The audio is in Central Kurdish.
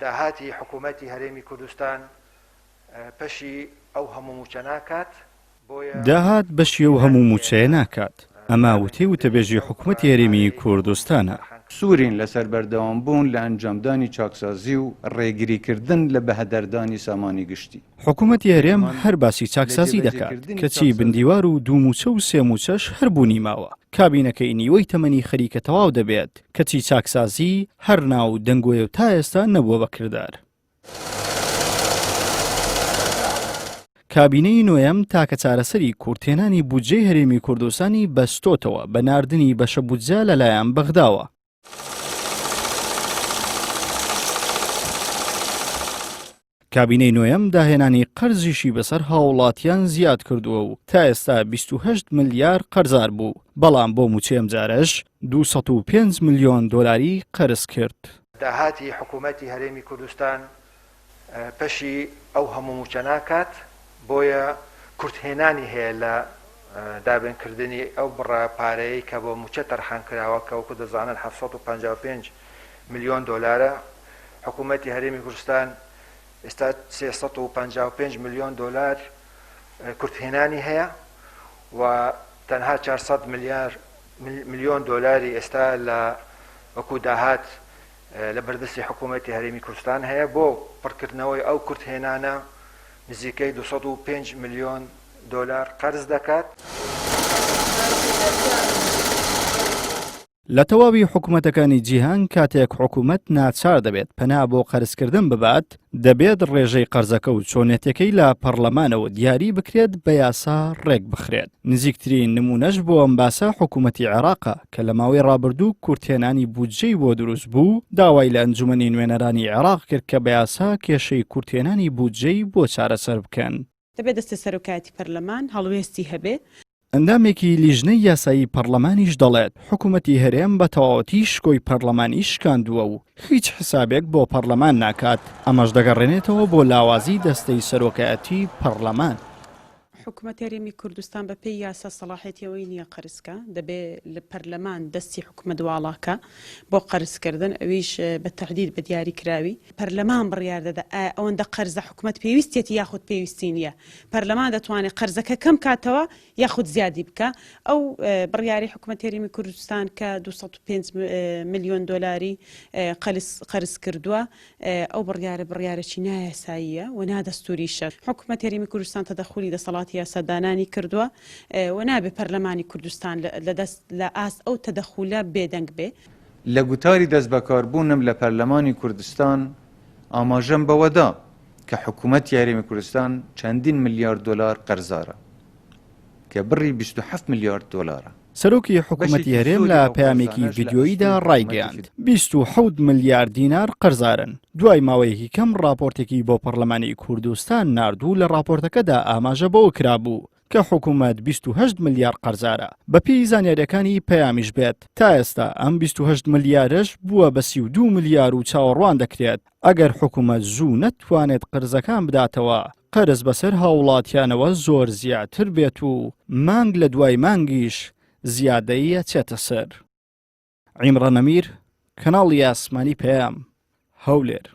داهاتی حکوومەتی هەرێمی کوردستان پەشی ئەو هەموو مووچە ناکات، بۆیە داهات بەشی ئەو هەموو هێنانی مووچەیە هەیە لە ناکات، ئەمە وتەی دابینکردنی وتەبێژی ئەو حکومەتی بڕە هەرێمی پارەیەی کە بۆ مووچە کوردستانە. تەرخان سوورین لەسەر بەردەوامبوون لە ئەنجامدانی چاکسازی و ڕێگریکردن لە بەهەدەردانی سامانی گشتی. حکومەتی هەرێم بێگومان هەر باسی لە چاکسازی دەکات، جێبەجێکردنی کەچی چاکسازی. بندیوار و دوو مووچە و سێ مووچەش هەر بوونی ماوە، کابینەکەی نیوەی تەمەنی خەریکە تەواو دەبێت، کەچی چاکسازی هەر ناو و دەنگۆیە و تا ئێستا نەبووە بە کردار. کابینەی نۆیەم تاکە چارەسەری کورتهێنانی بودجەی هەرێمی کوردستانی بەستۆتەوە بە ناردنی بەشە بودجە لەلایەن بەغداوە. کابینەی نۆیەم داهێنانی قەرزیشی بەسەر هاوڵاتیان زیاد کردووە و تا ئێستا 28 ملیار قەرزار بوو، بەڵام بۆ مووچەی ئەمجارەش 205 ملیۆن دۆلاری قەرز کرد. داهاتی حکوومەتی هەرێمی کوردستان پەشی ئەو هەموو مووچە ناکات، بۆیە کورتهێنانی هەیە لە دابینکردنی ئەو بڕە پارەیەی کە بۆ مووچە تەرخان کراوە کە وەکو دەزانن 755 ملیۆن دۆلارە، حکوومەتی هەرێمی کوردستان ئێستا 355 ملیۆن دۆلار کورتهێنانی هەیە و تەنها 400 ملیار ملیۆن دۆلاری ئێستا لە وەکو داهات لە بەردەستی حکوومەتی هەرێمی کوردستان هەیە بۆ پڕکردنەوەی ئەو کورتهێنانە نزیکەی 205 ملیۆن دۆلار قەرز دەکات. لە تەواوی حکومەتەکانی جیهان کاتێک حکومەت ناچار دەبێت پەنا بۆ قەرزکردن ببات، دەبێت ڕێژەی قەرزەکە و چۆنێتیەکەی لە پەڕلەمانەوە دیاری بکرێت بە یاسا ڕێک بخرێت. نزیکترین نمونەش بۆ ئەم باسە حکومەتی عێراقە کە لە ماوەی ڕابردوو کورتهێنانی بودجەی بۆ دروست بوو، داوای لە ئەنجومەنی نوێنەرانی عێراق کرد کە بە یاسا کێشەی کورتهێنانی بودجەی بۆ چارەسەر بکەن. دەبێ دەستەی سەرۆکایەتی پەرلەمان هەڵوێستی هەبێ. ئەندامێکی لیژنەی یاسایی پەڕلەمانیش دەڵێت، حکومەتی هەرێم بە تەواوەتی شکۆی پەڕلەمانی شکاندووە و هیچ حسابێک بۆ پەڕلەمان ناکات، ئەمەش دەگەڕێنێتەوە بۆ لاوازی دەستەی سەرۆکایەتی پەڕلەمان. حکومەتی هەرێمی کوردستان بە پێی یاسا سەڵاحیەتی ئەوەی نییە قەرز کا، دەبێ لە پەرلەمان دەستی حکومەت واڵا کا بۆ قەرز کردن، ئەویش بە تەحدید بە دیاری کراوی. پەرلەمان بڕیار دەدا ئایا ئەوەندە قەرزە حکومەت پێویستیەتی یاخود پێویستی نییە. پەرلەمان دەتوانێت قەرزەکە کەم کاتەوە یاخود زیادی بکا. ئەو بڕیارەی حکومەتی هەرێمی کوردستان کە 205 ملیۆن دۆلاری قەرز کردووە، ئەو بڕیارە بڕیارێکی نایاساییە و نادەستووریشە. حکومەتی هەرێمی کوردستان تەدەخولی دەسەڵاتی یاسادانانی کردووە و نابێ پەرلەمانی کوردستان لە ئاست ئەو تەدەخولە بێدەنگ بێ. لە گوتاری دەستبەکاربوونم لە پەرلەمانی کوردستان ئاماژەم بەوەدا کە حکوومەتی هەرێمی کوردستان چەندین ملیار دۆلار قەرزارە کە بڕی 27 ملیارد دۆلارە. سەرۆکی حکومەتی بەشێکی هەرێم زۆری لە ئەو پەیامێکی قەرزانەش لە ڤیدیۆییدا ئەستۆی حکوومەتی ڕایگەیاند، 27 ملیار دینار قەرزارن، دوای ماوەیەکی کەم ڕاپۆرتێکی بۆ پەڕلەمانی کوردستان نارد و لە ڕاپۆرتەکەدا ئاماژە بەوە کرابوو کە حکومەت 28 ملیار قەرزارە، بەپێی زانیارییەکانی پەیامیش بێت، تا ئێستا ئەم 28 ملیارەش بووە بە 32 ملیار و چاوەڕوان دەکرێت ئەگەر حکومەت زوو نەتوانێت قەرزەکان بداتەوە، قەرز بەسەر هاوڵاتیانەوە زۆر زیاتر بێت و مانگ لە دوای مانگیش زیادەی ئەچێتە سەر. عیمڕان ئەمیر، کەناڵی ئاسمانی پەیام، هەولێر.